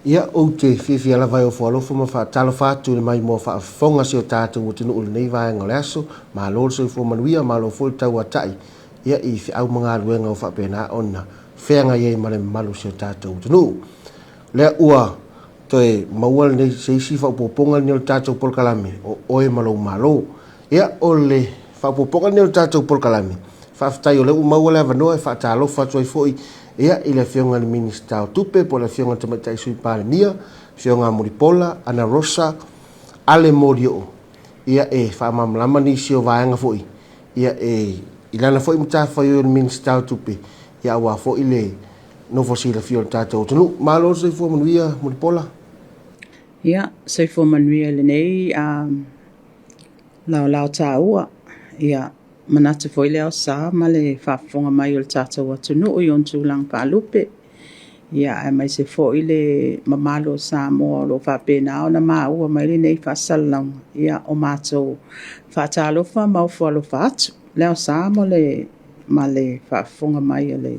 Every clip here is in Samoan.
Ia, ou te fiafia lava e ofo alofa ma faatalofa atu i le maimoa faafofoga a si o tatou atunuu i lenei vaega o le aso. Malo le soifua manuia, malo foi le tauatai ia i feau ma galuega ua faapena ona feagai ai ma le mamalu o si o tatou atunuu. Lea ua toe maua lenei se isi faaopoopoga lenei o le tatou polokalame o Oe ma Lou Malo. Ia, o le faaopoopoga lenei o le tatou polokalame, faafetai o lea ua maua le avanoa e faatalofa atu ai foi ia i le Afioga i le Minisita o Tupe po o le Afioga i le Tamaitai Sui Palemia, Afioga Mulipola Anarosa Ale Molioo, ia e faamalamalama nisi o vaega foi ia e i lana foi matafaioi o le Minisita o Tupe, ia aua foi le nofo silafia o le tatou atunuu. Malo le soifua manuia Mulipola. Ia, soifua manuia i lenei laolao taua. Ia, manatu foi le aosa ma le faafofoga mai o le tatou atunuu i ona tulaga faalupe. Ia, aemaise foi le mamalu o Samoa o lo o faapena ona maua mai lenei faasalalauga. Ia, o matou faatalofa ma ofo alofa atu. Le aosa ma le, ma le faafofoga mai a le,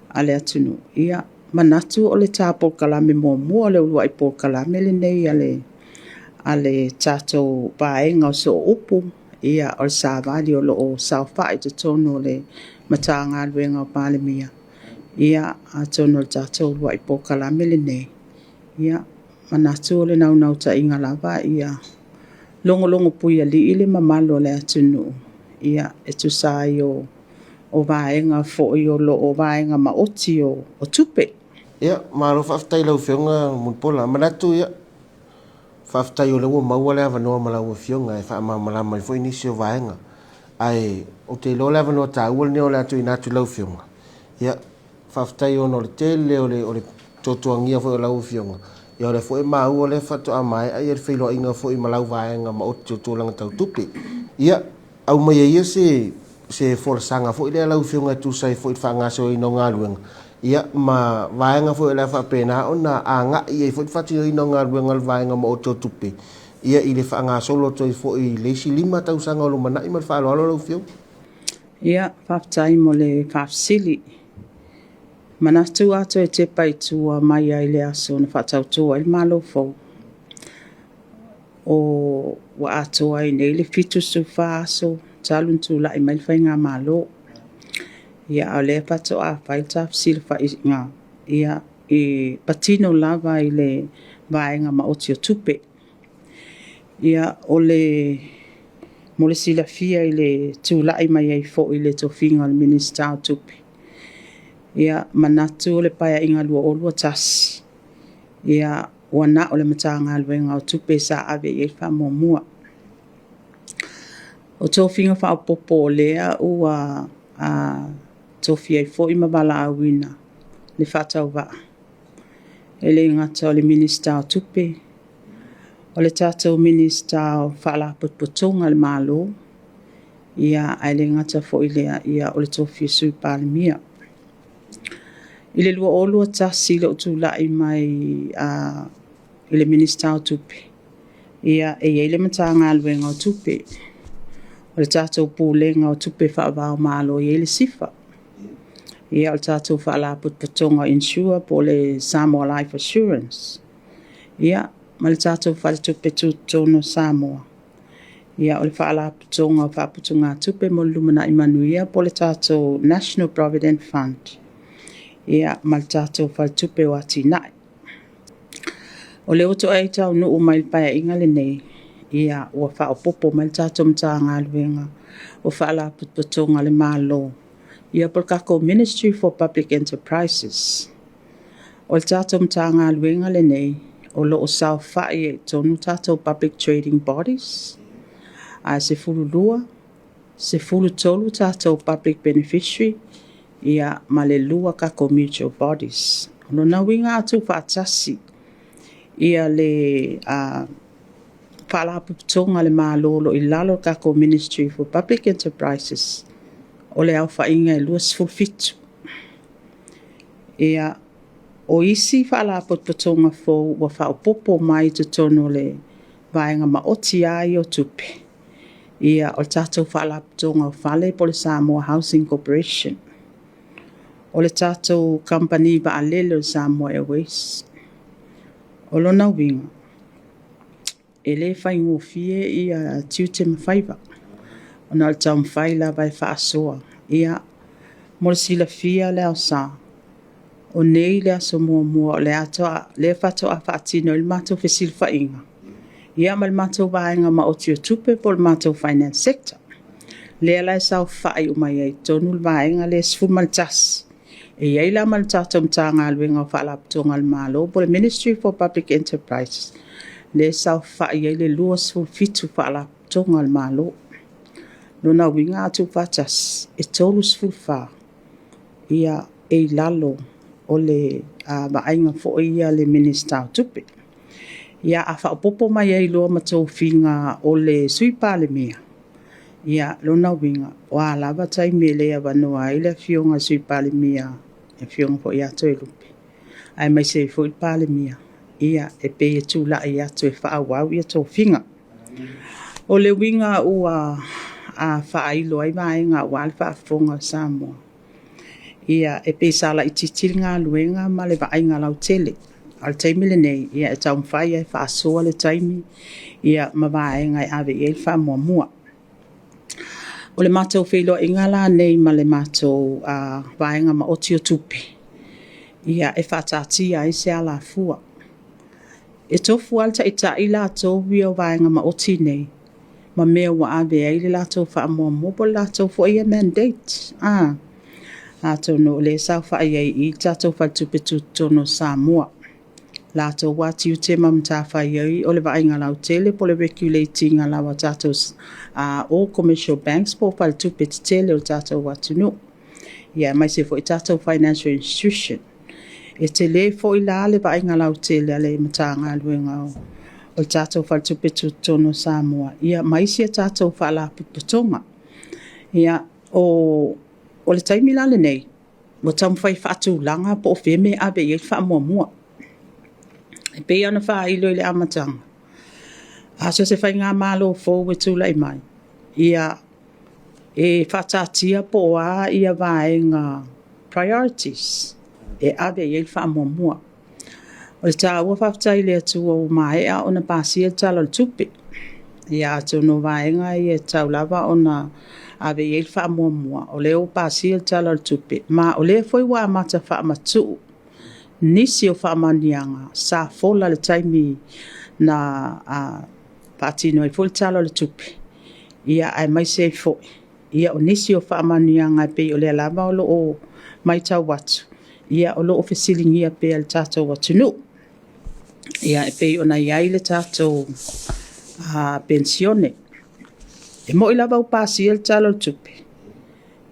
a le atunuu. Ia, manatu o le ta polokalame muamua o le uluai polokalame lenei a le, a le tatou vaega o Sooupu, ia, o le savali o lo o saofai i totonu o le Matagaluega o Palemia. Ia, atonu o le tatou uluai polokalame lenei, ia, manatu o le naunautaiga lava ia logologo puialii le mamalu o le atunuu, ia, e tusa ai o, o vaega foi o lo o vaega maoti o, o tupe. Ia, malo faafetai i lau Afioga Mulipola. Manatu, ia, faafetai o lea ua maua le avanoa ma lau Afioga e faamalamalama ai foi nisi o vaega. Ae ou te iloa o le avanoa taua lenei o le a tuuina atu i lau Afioga. Ia, faafetai ona o le tele o le, o le tuatuagia foi o lau Afioga, ia o lea foi e maua o lea faatoa maea ia le feiloaiga foi ma lau vaega maoti o tulaga tau tupe. Ia, aumaia ia se, se folasaga foi lea lau Afioga e tusa ai foi i le faagasoloina o galuega, ia ma vaega foi o le a faapena ona agai ai foi le faatinoina o galuega a le vaega maoti o tupe, ia i le faagasolo atu ai foi i le isi 5 tausaga o lumanai. Ma le faaaloalo lau Afioga. Ia, faafetai mo le faafesili. Manatu a toe tepa i tua mai ai le aso na faatauto ai le Malo fou, o ua atoa ai nei le 74 aso talu ona tulai mai le faigamalo. Ia, a o lea faatoa fai le ta fesilafaiga, ia, e patino lava i le vaega maoti o tupe. Ia, o le mo le silafia i le tulai mai ai foi i le tofiga o le Minisita o Tupe, ia, manatu o le Paeaiga 2021, ia, ua na o le Matagaluega o Tupe sa ave i ai le faamuamua. O tofiga faaopoopo o lea ua tofia ai foi ma valaauina le faatauvaa, e le gata o le Minisita o Tupe, o le tatou Minisita o Faalapotopotoga a le Malo, ia, ae le gata foi i lea, ia, o le tofi o Sui Palemia. I le 2021 i lou tulai mai i le Minisita o Tupe, ia, e i ai le Matagaluega o Tupe, o le tatou Pulega o Tupe Faava-o-Malo e i ai le SIFA, ia, o le tatou Faalapotopotoga o Insure po o le Samoa Life Assurance, ia, ma le tatou Faletupe Tutotonu o Samoa, ia, o le Faalapotopotoga o Faaputugatupe mo le Lumanai Manuia po o le tatou National Provident Fund, ia, ma le tatou Faletupe o Atinae. O lea ua toai taunuu mai le Paeaiga lenei, ia, ua faaopoopo mai le tatou Matagaluega o Faalapotopotoga a le Malo, ia, po o le tatou Ministry for Public Enterprises. O le tatou Matagaluega lenei o lo o saofai ai i totonu tatou Public Trading Bodies, a e 12, 13 tatou Public Beneficiary, ia, ma le 2 tatou Mutual Bodies. O lona uiga a tuufaatasi ia le Faalapotopotoga a le Malo o lo o i lalo o le tatou Ministry for Public Enterprises, o le aofaiga e 27. Ia, O isi faalapotopotoga fou ua faaopoopo mai i totonu o le vaega maoti lava ia o tupe, ia o le tatou Faalapotopotoga o Fale po o le Samoa Housing Corporation, o le tatou Kamupani Vaalele o le Samoa Airways. O lona uiga, e le faigofie ia tiute ma faiva, ona o le taumafai lava e faasoa. Ia, mo le silafia le aosa, o nei le aso muamua o lea faatoa faatino ai le matou fesilafaiga, ia ma le matou vaega maoti o tupe po o le matou Finance Sector. Lea la e saofai uma ai i totonu le vaega lea e 11, e i ai la ma le tatou Matagaluega o Faalapotopotoga a le Malo po o le Ministry for Public Enterprises, lea e saofai ai le 27 Faalapotopotoga a le Malo. O lona uiga a tuufaatasi, e 34 ia e i lalo o le vaaiga foi ia a le Minisita o Tupe. Ia a faaopoopo mai ai loa ma tofiga o le Sui Palemia, ia lona uiga, o a lava taimi e le avanoa ai le Afioga i le Sui Palemia, le Afioga foi ia Toelupe, aemaise ai foi le Palemia, ia e pei e tulai atu e faaauau tofiga. O le uiga ua faailo ai vaega aua le faafofoga a Samoa, ia e pei sa laitiiti le galuega ma le vaaiga lautele. A o le taimi lenei, ia e taumafai lava e faasoa le taimi ma vaega e ave i ai le faamuamua. O le matou feiloaiga la nei ma le matou vaega maoti o tupe, ia e faataatia ai se alafua. E tofu lava le taitai latou ia o vaega maoti nei ma mea ua ave ai le latou faamuamua po o le latou foi ia mandate. Atonu o lea e saofai ai i i le tatou Faletupe Tutotonu o Samoa. Latou lava tiute ma matafaioi o le vaaiga lautele po o le regulate ina lava o tatou all commercial banks po o faletupe tetele o le tatou atunuu, ia aemaise foi tatou financial institution. E tele foi la le vaaiga lautele a le Matagaluega o le tatou Faletupe Tutotonu o Samoa, ia ma isi a tatou Faalapotopotoga. Ia, o le taimi la lenei, ua taumafai e faatulaga po o fea le mea e ave i ai le faamuamua. E pei lava ona faailo i le amataga, a so o se faigamalo fou e tulai mai, ia e faataatia po o a vaega priorities e ave i ai le faamuamua. O le taua faafetai i le Atua ua maea ona pasia le Tala o le Tupe. Ia atonu o vaega ia e tatau lava ona ave i ai le faamuamua, o lea ua pasia le Tala o le Tupe, ma o lea foi ua amata faamatuu nisi o faamanuiaga sa fola i le taimi na faatino ai foi le Tala o le Tupe, ia aemaise ai foi ia o nisi o faamanuiaga e pei o lea lava o lo o matau atu, ia o lo o fesiligia pea e le tatou atunuu. Ia e pei ona i ai le tatou penisione. E moni lava ua pasia le Tala o le Tupe,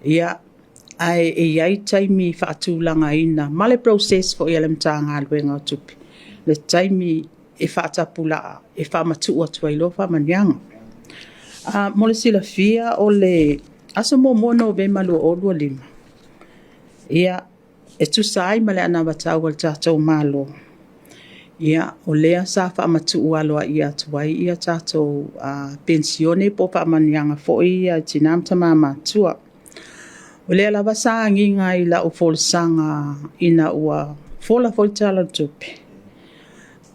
ia, ae e i ai taimi faatulagaina ma le process foi a le Matagaluega o Tupe, le taimi e faatapulaa e faamatuu atu ai loa faamanuiaga. Mo le silafia, o le aso 1 Novema 2025, ia, e tusa ai ma le anavatau a le tatou Malo, ia, o lea sa faamatuu aloaia atu ai ia tatou penisione po o faamanuiaga foi ia i tina ma tama matutua. O lea lava sa agiga i lau folasaga ina ua fola foi le Tala o le Tupe,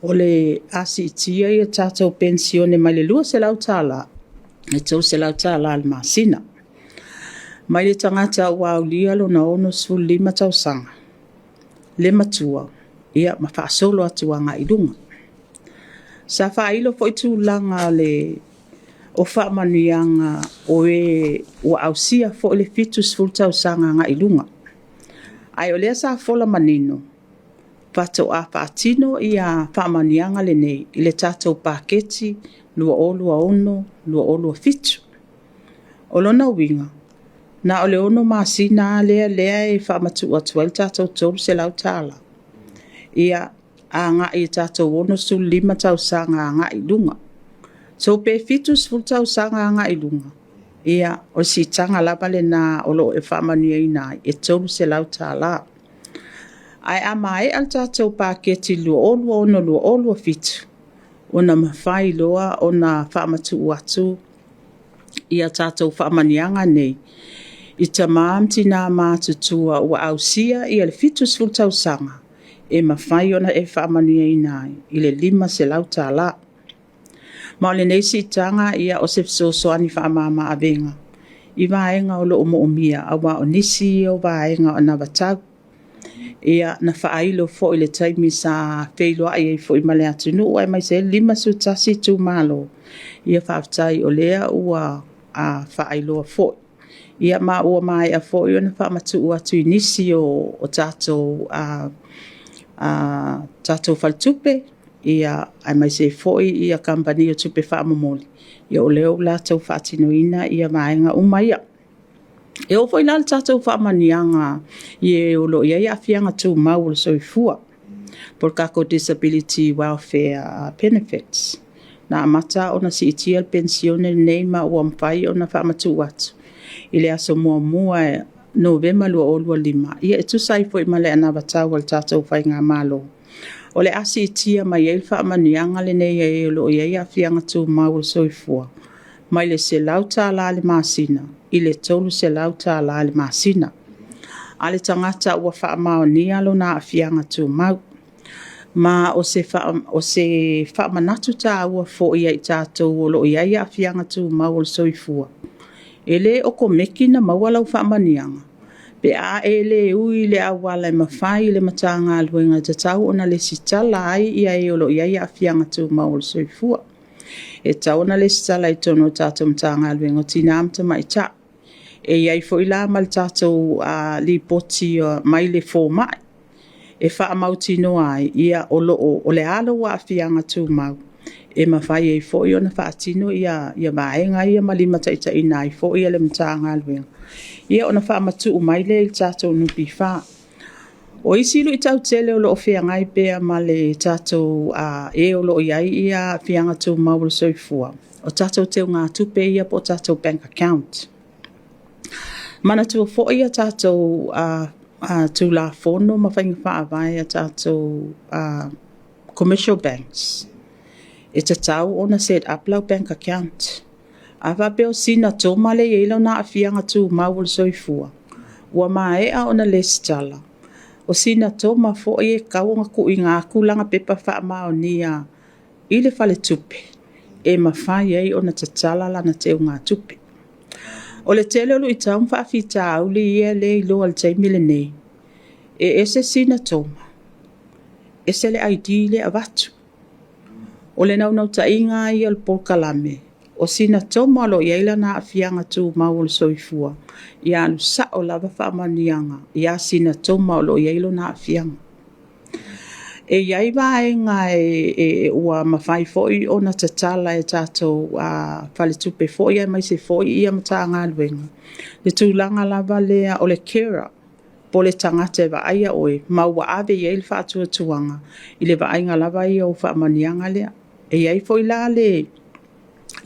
o le a siitia ia tatou penisione mai le $200 i le $300 i le masina. Mai le tagata ua aulia lona 65 tausaga le matua, ia ma faasolo atu agai i luga. Sa faailo foi tulaga o faamanuiaga o e ua ausia foi le 70 tausaga agai i luga. Ae o lea sa fola manino, faatoa faatino ia faamanuiaga lenei i le tatou paketi 2026-2027. O lona uiga, na o le 6 masina lava lea e faamatuu atu ai le tatou $300, ia, agai i tatou 65 tausaga agai i luga. So pe 70 tausaga agai i luga, ia, o le siitaga lava lena o lo o e faamanuiaina ai e $300. Ae a maea le tatou paketi 2026/2027, ona mafai loa ona faamatuu atu ia tatou faamanuiaga nei i tama ma tina matutua ua ausia le 70 tausaga e mafai ona e faamanuiaina ai i le $500. Ma o lenei siitaga o se fesoasoani faamama avega i vaega o lo o moomia, aua o nisi ia o vaega o anavatau. Ia, na faailo foi i le taimi sa feiloai ai foi ma le atunuu aemaise ai le 51 itumalo. Ia faafetai o lea ua faailoa foi. Ia ma ua maea foi ona faamatuu atu i nisi o tatou faletupe, ia aemaise ai foi kamupani o tupe faamomoli, ia o lea ua latou faatinoina vaega uma ia. E oo foi la i le tatou faamanuiaga i e o lo o i ai aafiaga tumau o le soifua, po o le tatou Disability Welfare Benefits. Na amata ona siitia le penisione lenei ma ua mafai ona faamatuu atu i le aso 1 o Novema 2025, e tusa ai foi ma le anavatau a le tatou faigamalo, o le a siitia mai ai le faamanuiaga lenei i e o lo o i ai aafiaga tumau o le soifua, mai le $100 i le masina i le $300 i le masina a le tagata ua faamaonia lona aafiaga tumau. Ma o se faamanatu taua foi ia i tatou o lo o i ai aafiaga tumau o le soifua, e le okomeki ona maua lau faamanuiaga pe a e le ui i le auala e mafai e le Matagaluega e tatau ona resitala ai e o lo o i ai aafiaga tumau o le soifua. E tatau ona resitala i totonu o le tatou Matagaluega o Tina ma Tamaitai. E i ai foi la ma le tatou lipoti mai le fomai e faamautinoa ai o le a lou aafiaga tumau, e mafai ai foi ona faatino vaega ia ma limataitaiina ai foi le Matagaluega, ia ona faamatuu mai lea i le tatou NPF. O isi luitau tele o lo o feagai pea ma le tatou e o lo o i ai aafiaga tumau o le soifua, o tatou teugatupe ia po o tatou bank account. Manatua foi a tatou Tulafono ma faiga faavae a tatou commercial banks, e tatau ona set up lau bank account. A faapea o sina Toma lea e i ai lona aafiaga tumau o le soifua, ua maea ona resitala, o sina Toma foi e tatau ona tuuina atu lana pepa faamaonia i le faletupe e mafai ai ona tatala lana teugatupe. O le tele o luitau ma faafitauli ia lea e iloa i le taimi lenei, e ese sina Toma, ese le ID lea e avatu. O le naunautaiga lava ia o le polokalame, o sina Toma o lo o i ai lona aafiaga tumau o le soifua, ia alu sao lava faamanuiaga ia sina Toma o lo o i ai lona aafiaga. E i ai vaega ua mafai foi ona tatala e tatou faletupe foi aemaise foi Matagaluega, le tulaga lava lea o le carer, po o le tagata e vaaia oe ma ua ave i ai le faatuatuaga i le vaaiga lava ia o faamanuiaga lea. E i ai foi la le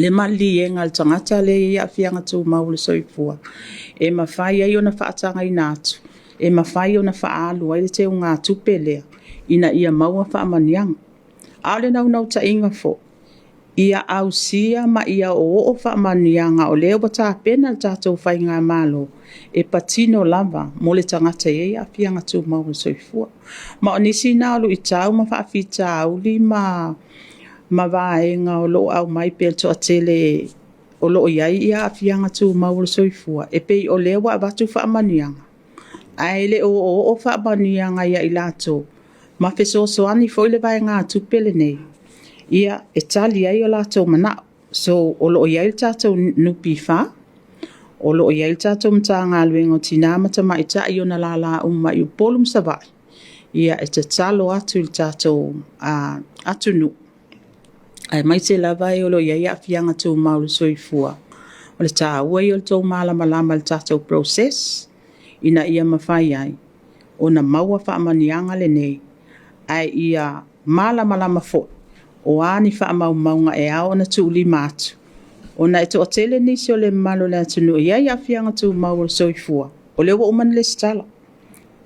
maliliega a le tagata lea e i ai aafiaga tumau o le soifua, e mafai ai ona faatagaina atu, e mafai ona faaalu ai le teugatupe lea ina ia maua faamanuiaga. A o le naunautaiga foi, ia ausia ma ia oooo faamanuiaga o lea ua tapena le tatou faigamalo e patino lava mo le tagata e i ai aafiaga tumau o le soifua. Ma o nisi na o luitau ma faafitauli ma vaega o lo o aumai pea e le toatele o lo o i ai aafiaga tumau o le soifua, e pei o lea ua avatu faamanuiaga, ae le o oooo faamanuiaga ia i latou, ma fesoasoani foi le vaegatupe lenei e tali ai o latou manao. So, o lo o i ai le tatou NPF, o lo o i ai le tatou Matagaluega o Tina ma Tamaitai i ona lala uma i Upolu ma Savaii, ia e tatalo atu i le tatou atunuu, aemaise lava e o lo o i ai aafiaga tumau o le soifua, o le taua ia o le tou malamalama i le tatou process ina ia mafai ai ona maua faamanuiaga lenei, ae ia malamalama foi o a ni faamaumauga e ao ona tuulima atu, ona e toatele nisi o le mamalu o le atunuu e i ai aafiaga tumau o le soifua, o lea ua uma ona resitala.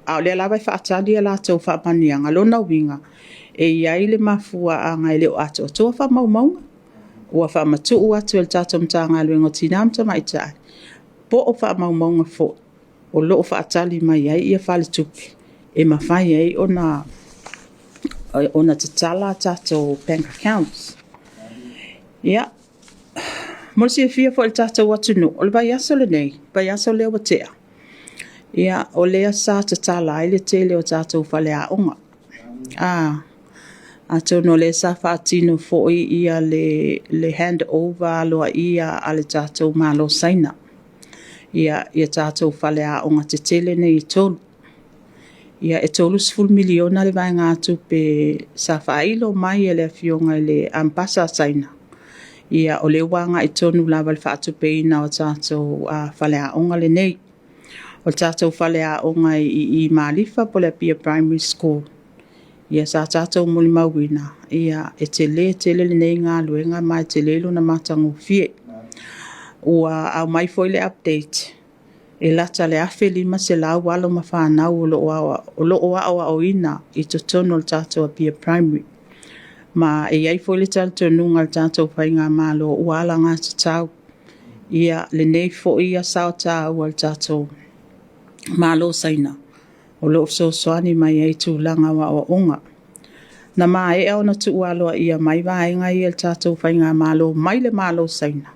A o lea lava e faatali a latou faamanuiaga, lona uiga, e i ai le mafuaaga e le o atoatoa faamaumauga, ua faamatuu atu e le tatou Matagaluega o Tina ma Tamaitai, po o faamaumauga foi o lo o faatali mai ai faletupe e mafai ai ona tatala a tatou bank accounts. Ia, mo le silafia foi e le tatou atunuu, o le vaiaso lenei, le vaiaso lea ua tea, ia, o lea sa tatala ai le tele o tatou faleaoga. Atonu o lea sa faatino foi le handover aloaia a le tatou Malo o Saina i tatou faleaoga tetele nei e 3. Ia, e $30 miliona le vaegatupe sa faailo mai e le Afioga i le Amepasa a Saina, ia o lea ua agai tonu lava i le faatupeina o tatou faleaoga lenei. O le tatou faleaoga i Malifa po o le Apia Primary School, ia sa tatou molimauina, e tele tele lenei galuega ma e tele lona matagofie. Ua aumai foi le update, e lata i le 1,500 alo ma fanau o lo o aoaoina i totonu o le tatou Apia Primary. Ma e i ai foi le talitonuga o le tatou faigamalo ua alagatatau lenei foi sao taua i le tatou Malo o Saina, o lo o fesoasoani mai ai i tulaga o aoaoga. Na maea ona tuu aloaia mai vaega ia i le tatou faigamalo mai le Malo o Saina,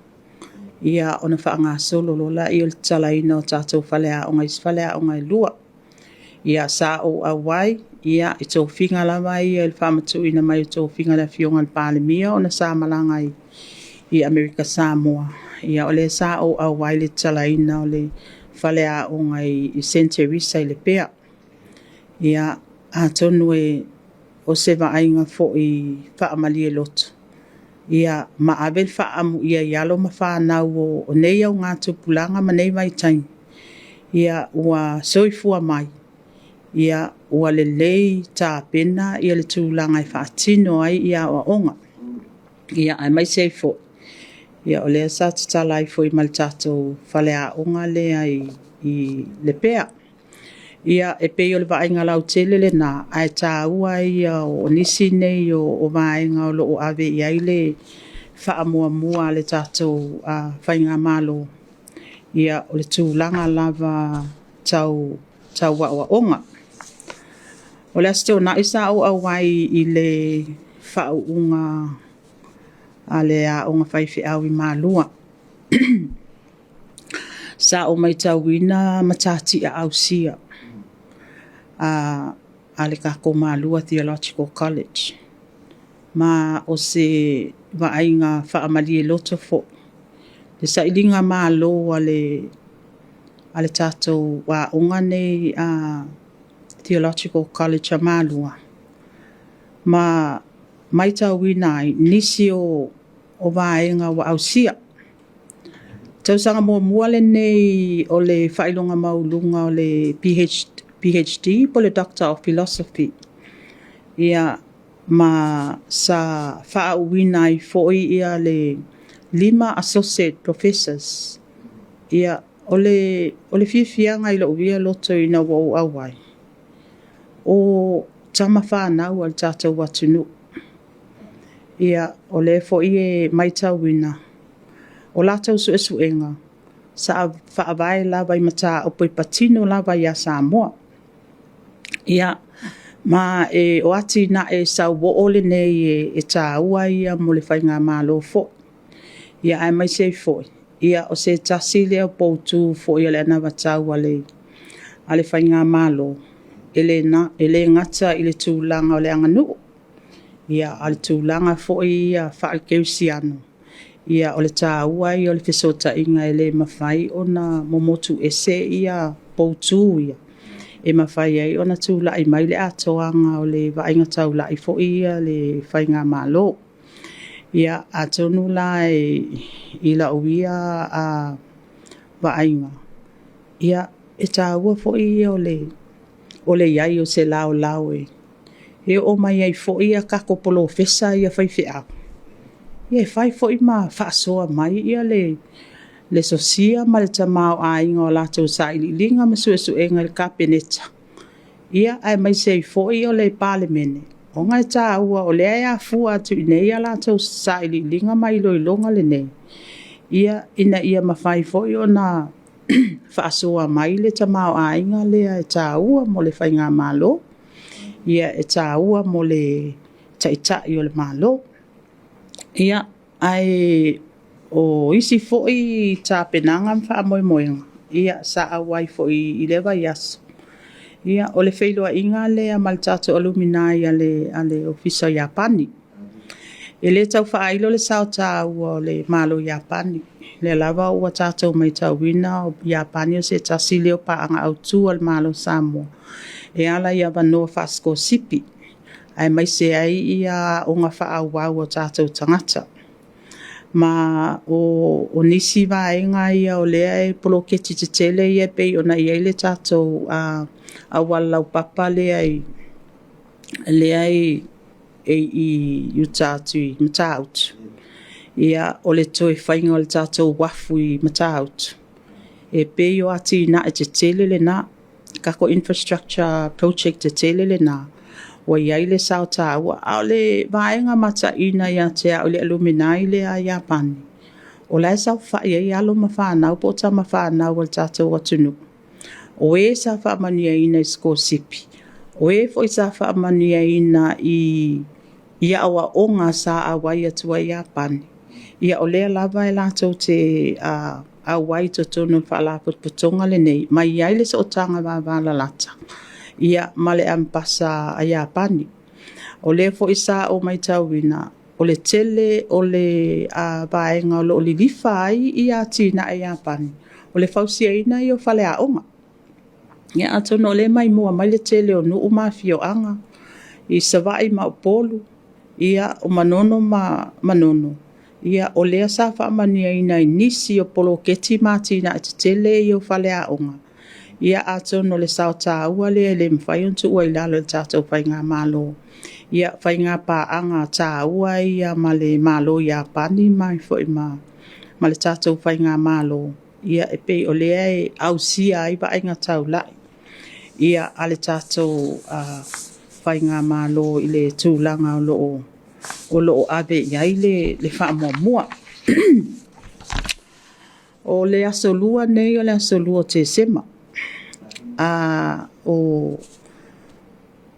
ia ona faagasolo loa lea o le tatalaina o tatou faleaoga, isi faleaoga e 2. Ia sa ou auai i tofiga lava ia i le faamatuuina mai o tofiga a le Afioga i le Palemia ona sa malaga i Amerika Samoa, ia o lea sa ou auai i le tatalaina o le faleaoga i Saint Teresa i Lepea. Ia, atonu o se vaaiga foi faamalie loto, ia ma ave le faaamuia i alo ma fanau o nei augatupulaga ma nei vaitaimi, ia ua soifua mai, ia ua lelei tapena le tulaga e faatino ai aoaoga. Ia aemaise ai foi o lea sa tatala ai foi ma le tatou faleaoga lea i Lepea. Ia, e pei o le vaaiga lautele lena, ae taua ia o nisi nei o vaega o lo o ave i ai le faamuamua a le tatou faigamalo, ia o le tulaga lava tau aoaoga. O le Aso Toonai sa ou auai i le faauuga a le aoga faifeau i Malua. Sa ou matauina matatia ausia a le tatou Malua Theological College, ma o se vaaiga faamalie loto foi, le sailigamalo a le tatou aoga nei Theological College a Malua, ma matauina ai nisi o vaega ua ausia. Tausaga muamua lenei o le faailoga maualuluga o le PhD po o le Doctor of Philosophy, ia ma sa faauuina ai foi le 5 associate professors. Ia, o le fiafiaga i lou ia loto ina ua ou auai, o tama fanau a le tatou atunuu. Ia, o lea foi e matauina o latou suesuega sa faavae lava i mataupu e patino lava ia Samoa. Ia, ma o atinae sauoo lenei e taua ia mo le faigamalo foi. Ia, aemaise ai foi, ia, o se tasi lea o poutu foi o le anavatau a le faigamalo, e le gata i le tulaga o le aganuu, ia, a o le tulaga foi ia faale-kerisiano, ia, o le taua ia o le fesootaiga e le mafai ona momotu ese poutu ia, e mafai ai ona tulai mai le atoaga o le vaaiga taulai foi ia a le faigamalo. Ia, atonu la i lau ia vaaiga, ia, e taua foi ia o le i ai o se laolao e oo mai ai foi a tatou polofesa ia faifeau, ia e fai foi ma faasoa mai le sosia ma le tamaoaiga o latou sailiiliga ma suesuega i le Kapeneta. Ia, aemaise ai foi o le Palemene, ona e taua o lea e afua atu i inei a latou sailiiliga ma iloiloga lenei, ia, ina ia mafai foi ona faasoa mai le tamaoaiga lea e taua mo le faigamalo, ia, e taua mo le Taitai o le Malo. Ia, ae o isi foi tapenaga ma faamoemoega, ia, sa auai foi i lea vaiaso, ia, o le feiloaiga lea ma le tatou aluminai a le Ofisa o Iapani. E le tau faailo le sao taua o le Malo o Iapani. O lea lava ua tatou matauina o Iapani o se tasi lea o paaga autu a le Malo o Samoa e ala i avanoa faasikolasipi, aemaise ai aoga faaauau a o tatou tagata. Ma o nisi vaega ia o lea e poloketi tetele ia e pei ona i ai le tatou auala laupapa lea e i uta atu i Matautu, ia, o le toe faiga o le tatou uafu i Matautu, e pei o atinae tetele lena, tatou infrastructure project tetele lena ua i ai le sao taua. A o le vaega mataina ia te au i le aluminai lea a Iapani, o la e saofafai ai alo ma fanau po o tama fanau a le tatou atunuu, o e sa faamanuiaina i sikolasipi, o e foi sa faamanuiaina i aoaoga sa auai atu ai Iapani, ia o lea lava e latou te auai i totonu o le Faalapotopotoga lenei, ma i ai le sootaga vavalalata ia ma le Amepasa a Iapani. O lea foi sa ou matauina, o le tele o le vaega o lo o lilifa ai ia atinae a Iapani, o le fausiaina ia o faleaoga. Ia atonu o lea e maimoa mai le tele o nuu ma afioaga i Savaii ma Upolu, ia, o Manono ma Manono, ia, o lea sa faamanuiaina i nisi o poloketi ma atinae tetele ia o faleaoga. Ia atonu o le sao taua lea e le mafai ona tuua i lalo e le tatou faigamalo. Ia, faiga paaga taua ia ma le Malo o Iapani ma foi ma le tatou faigamalo, ia e pei o lea e ausia ai vaaiga taulai ia a le tatou faigamalo i le tulaga o lo o ave i ai le faamuamua. O le aso Lua nei o le aso 2 o Tesema,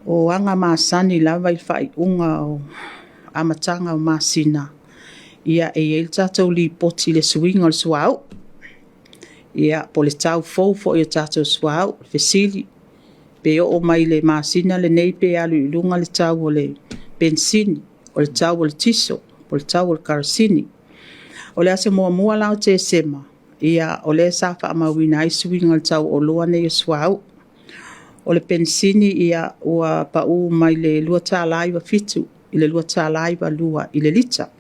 o aga masani lava i le faaiuga o amataga o masina, ia e i ai le tatou lipoti i le suiga o le suauu, ia po o le tau fou foi o le tatou suauu. Fesili, pe oo mai i le masina lenei pe alu i luga le tau o le penisini, o le tau o le tiso, o le tau o le kerosene. O le aso 1 la o Tesema, ia o lea sa faamauina ai suiga o le tau o oloa nei o suauu. O le penisini ua pau mai le $2.97 i le $2.92 i le lita.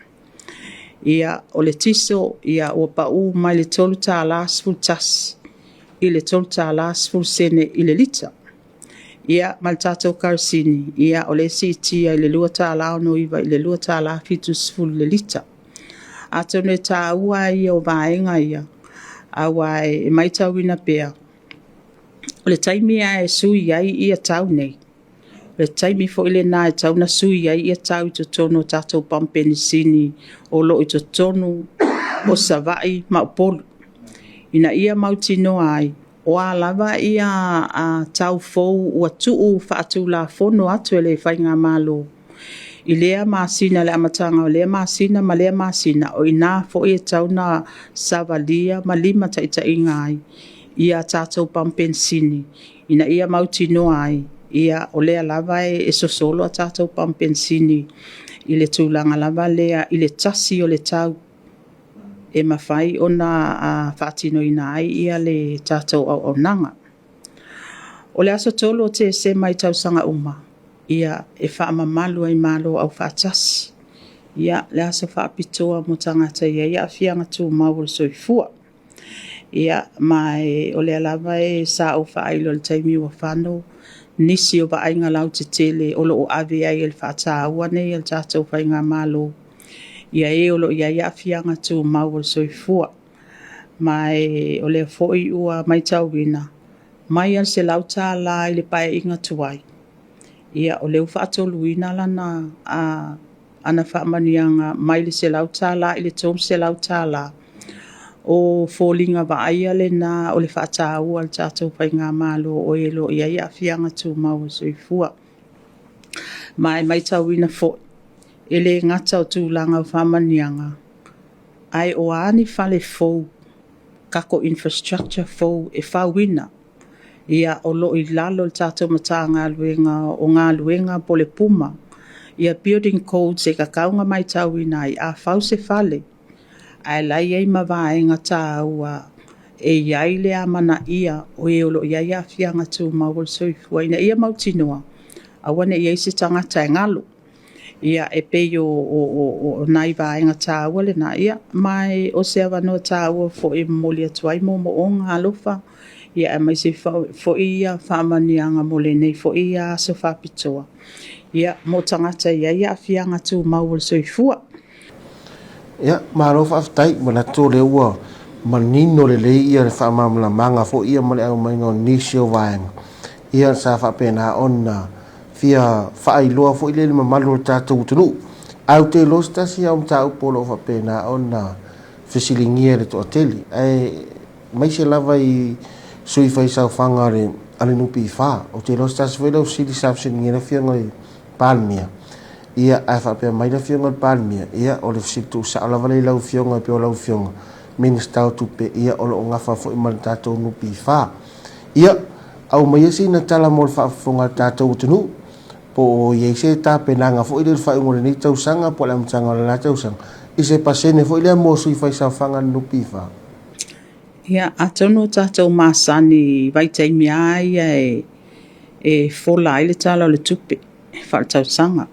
Ia, o le tiso ua pau mai le $3.11 i le $3.10 i le lita. Ia, ma le tatou kerosene, ia o lea e siitia i le $2.69 i le $2.70 i le lita. Atonu e taua ia o vaega ia, aua e matauina pea, o le taimi lava e sui ai tau nei, o le taimi foi lena e tatau ona sui ai tau i totonu o tatou pamu penisini o lo o i totonu o Savaii ma Upolu, ina ia mautinoa ai, o a lava tau fou ua tuu faatulafono atu e le faigamalo i lea masina i le amataga o lea masina ma lea masina, o i ina foi e tatau ona savalia ma limataitaiina ai a tatou pamu penisini ina ia mautinoa ai o lea lava e sosolo a tatou pamu penisini i le tulaga lava lea i le tasi o le tau e mafai ona faatinoina ai le tatou auaunaga. O le aso 3 o Tesema i tausaga uma, ia, e faamamalu ai i Malo Aufaatasi, ia, le aso faapitoa mo tagata e i ai aafiaga tumau o le soifua. Ia, ma o lea lava sa ou faailo i le taimi ua fano nisi o vaaiga lautetele o lo o ave ai e le faataua nei a le tatou faigamalo ia e o lo o i ai aafiaga tumau o le soifua. Ma o lea foi ua matauina, Mai lava i le $100 i le Paeaiga tuai, ia o lea ua faatoluina lana a ana faamanuiaga mai le $100 i le $300. O foliga vaaia lena o le faataua a le tatou Faigamalo o e o lo o i ai aafiaga tumau o le soifua. Ma e matauina foi, e le gata o tulaga o faamanuiaga, ae o a ni fale fou, tatou infrastructure fou e fauina, ia o lo o i lalo o le tatou Matagaluega o Galuega po o le PUMA, ia building codes e tatau ona matauina ai, a fau se fale, ae la e i ai ma vaega taua e i ai le amanaia o e o lo o i ai aafiaga tumau o le soifua ina ia mautinoa, aua ne i i ai se tagata e galo. Ia, e pei o nai vaega taua lena, ia, ma o se avanoa taua foi e momoli atu ai moomooga alofa, ia aemaise foi faamanuiaga mo lenei foi aso faapitoa, ia, mo tagata e i ai aafiaga tumau o le soifua. Ia, malo faafetai. Manatu o lea ua manino lelei ia le faamalamalamaga foi ia ma le aumaiga o nisi o vaega ia sa faapena ona fia faailoa foi lea i le mamalu o le tatou atunuu. Ae ou te iloa se tasi lava o mataupu o lo o faapena ona fesiligia e le toatele, aemaise lava i sui faisaofaga a le NPF. Ou te iloa se tasi foi lea o fesili sa fesiligia e le Afioga i le Palemia, ia, ae faapea mai le Afioga i le Palemia, ia, o le fesili tuusao lava lea i lau Afioga, e pei o lau Afioga Minisita o Tupe, ia, o lo o gafa foi ma le tatou NPF. Ia, aumaia sina tala mo le faafofoga a le tatou atunuu, po o i ai se tapenaga foi lea i le faaiuga o lenei tausaga po o le amataga o le la tausaga, i se pasene foi lea mo sui faisaofaga a le NPF. Ia, atonu o tatou masani i vaitaimi lava ia e fola ai le Tala o le Tupe faaletausaga.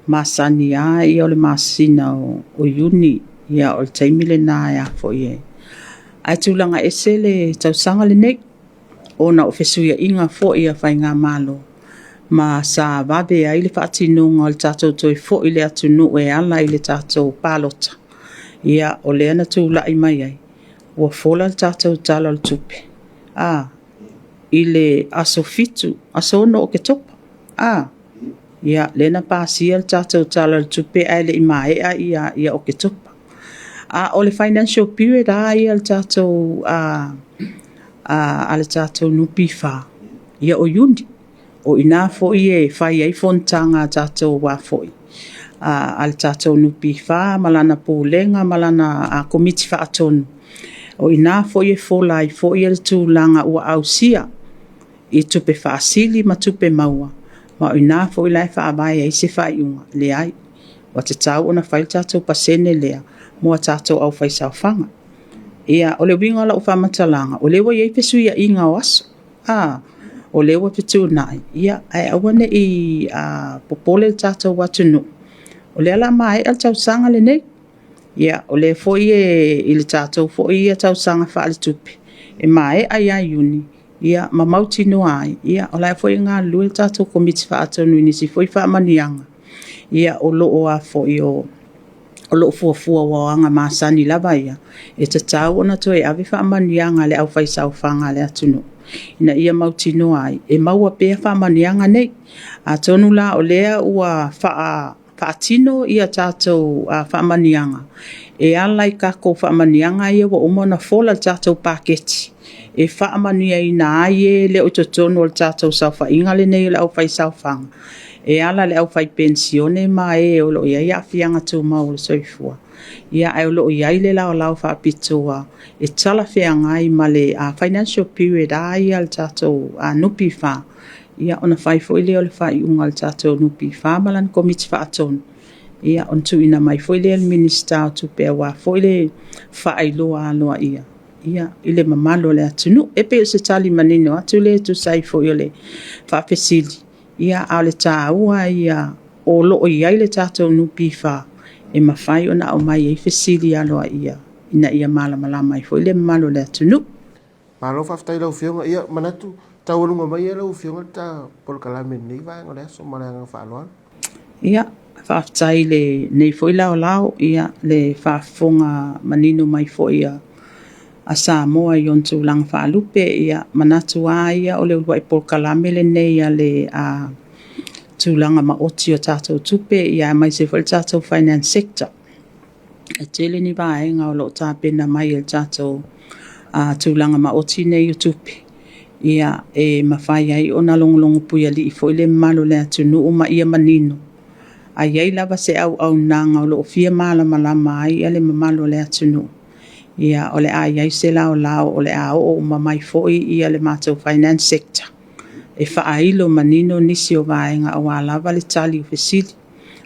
Masani lava ia o le masina o Iuni, ia o le taimi lena e a foi e. Ae tulaga ese le tausaga lenei, ona o fesuiaiga foi a Faigamalo, ma sa vave ai le faatinoga o le tatou toe foi i le atunuu e ala i le tatou palota. Ia, o lea na tulai mai ai, ua fola le tatou Tala o le Tupe, a, i le aso 7, aso 6 o Oketopa, a, ia, lea na pasia le tatou Tala o le Tupe ae le i maea ia Oketopa. A o le financial period lava ia a le tatou NPF, ia o Iuni. O i ina foi e fai ai fonotaga a tatou a foi a le tatou NPF ma lana pulega ma lana Komiti Faatonu. O i ina foi e fola ai foi le tulaga ua ausia i tupe faasili ma tupe maua, ma o i ina foi la e faavae ai se faaiuga, leai, ua tatau ona fai le tatou pasene lea mo a tatou aufaisaofaga. Ia, o le uiga o lau faamatalaga, o lea ua i ai fesuiaiga o aso, a, o lea ua fetuunai, ia, ae aua ne i popole le tatou atunuu, o lea o le a maea le tausaga lenei. Ia, o lea foi e i le tatou foi ia tausaga faaletupe, e maea ia Iuni, ia, ma mautinoa ai, ia, o la e foi e galulue le tatou Komiti Faatonu i nisi foi faamanuiaga, ia, o lo o a foi o lo o fuafua ua o aga masani lava ia, e tatau ona toe ave faamanuiaga a le aufaisaofaga a le atunuu, ina ia mautinoa ai, e maua pea faamanuiaga nei. Atonu la o lea ua faatino ia tatou faamanuiaga e ala i tatou faamanuiaga ia ua uma ona fola le tatou paketi e faamanuiaina ai e le o i totonu o le tatou saofaiga lenei o le aufaisaofaga e ala i le aufaipenisione ma e o lo o i ai aafiaga tumau o le soifua. Ia, ae o lo o i ai le laolao faapitoa e talafeagai ma le financial period lava ia a le tatou NPF, ia ona fai foi lea o le faaiuga a le tatou NPF ma lana Komiti Faatonu, ia ona tuuina mai foi lea i le Minisita o Tupe aua foi le faailoa aloaia ia i le mamalu o le atunuu. E pei o se tali manino atu lea e tusa ai foi o le faafesili, ia, a o le taua ia o lo o i ai le tatou NPF e mafai ona aumai ai fesili aloaia ina ia malamalama ai foi le mamalu o le atunuu. Malo faafetai i lau Afioga. Ia, manatu, taualuga mai e lau Afioga le ta polokalame i lenei vaega o le aso ma le agaga faaaloalo. Ia, faafetai i lenei foi laolao, ia, le faafofoga manino mai foi a a Samoa i ona tulaga faalupe. Ia, manatu lava ia o le uluai polokalame lenei a le tulaga maoti o tatou tupe, ia aemaise foi le tatou finance sector. E tele ni vaega o lo o tapena mai e le tatou tulaga maoti nei o tupe, ia e mafai ai ona logologo puialii foi le mamalu o le atunuu ma ia manino. A i ai lava se auaunaga o lo o fia malamalama ai le mamalu o le atunuu, ia o le a i ai se laolao o le a oo uma mai foi ia le matou finance sector e faailo manino nisi o vaega aua lava le tali o fesili.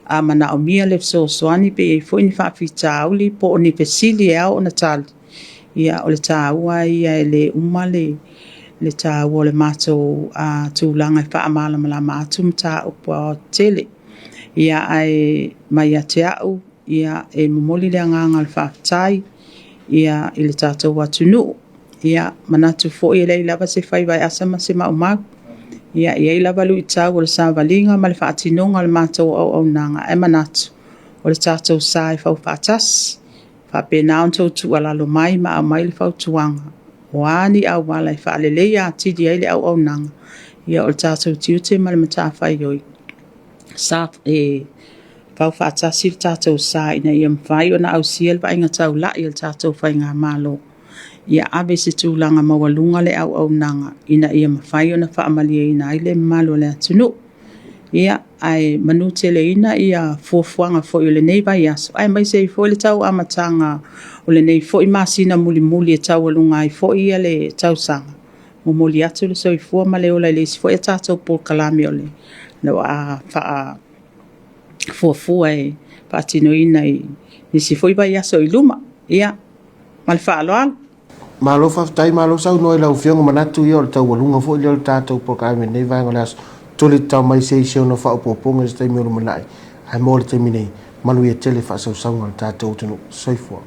A manaomia le fesoasoani pe i ai foi ni faafitauli po o ni fesili e ao ona tali, ia o le taua ia e le uma le taua o le matou tulaga e faamalamalama atu mataupu aoaotetele. Ia ae mai ia te au, ia e momoli le agaga o le faafetai ia i le tatou atunuu. Ia manatu foi e leai lava se faiva e asa ma se maumau. Ia e i ai lava luitau o le savaliga ma le faatinoga o le matou auaunaga, ae manatu o le tatou sa e fau faatasi. E faapena ona outou tuualalo mai ma aumai le fautuaga, o a ni auala e faaleleia atili ai le auaunaga, ia o le tatou tiute ma le matafaioi e fau faatasi le tatou sa ina ia mafai ona ausia le vaaiga taulai a le tatou faigamalo. Ia ave i se tulaga maualuga le auaunaga ina ia mafai ona faamalieina ai le mamalu o le atunuu. Ia, ae manuteleina fuafuaga foi o lenei vaiaso, aemaise ai foi le tau amataga o lenei foi masina mulimuli e taualuga ai foi le tausaga. Momoli atu le soifua ma le ola i le isi foi a tatou polokalame o le a faafuafua e faatinoina i nisi foi vaiaso i luma. Ia, ma le faaaloalo. Malo faafetai, malo saunoa i lau Afioga, manatu ia o le taualuga foi lea o le tatou polokalame i lenei vaega o le aso. Toli tatao mai se isi ona faaopoopoga i se taimi o lumanai, ae mo le taimi nei, manuia tele faasausauga a le tatou atunuu. Soifua.